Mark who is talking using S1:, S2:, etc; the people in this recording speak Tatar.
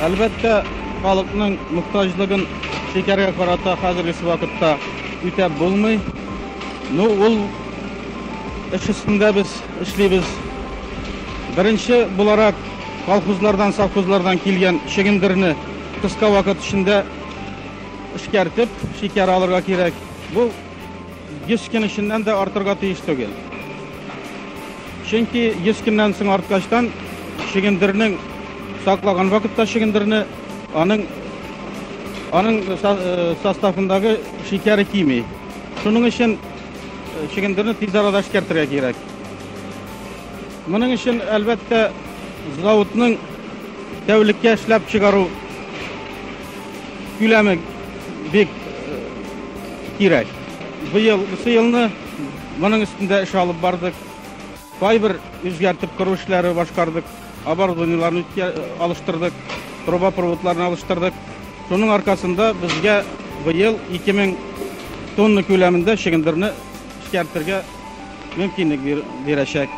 S1: Әлбәттә, халыкның мохтаҗлыгын шикәргә карата хәзергесе вакытта үтәп булмый. Ну, ул эш өстендә без эшлибез. Беренче буларак колхозлардан, совхозлардан килгән чөгендерне кыска вакыт эчендә эшкәртеп, шикәр алырга кирәк. Бу 100 көн эченнән дә артырга тиеш түгел. Чөнки 100 көннән соң арткачтан чөгендернең саклаган вакытта чөгендерне аның аның составындагы шикәре кими. Шуның өчен чөгендерне тиз арада эшкәртергә кирәк. Моның өчен, әлбәттә, заводның тәүлеккә эшләп чыгару күләме бик кирәк. Быел, бу елны моның өстендә эш алып бардык. Кайбер үзгәртеп кору эшләре башкардык, оборудованиеләрне алыштырдык, трубопроводларны алыштырдык. Шуның аркасында безгә быел 2000 тонна күләмендә чөгендерне эшкәртергә мөмкинлек бирәчәк.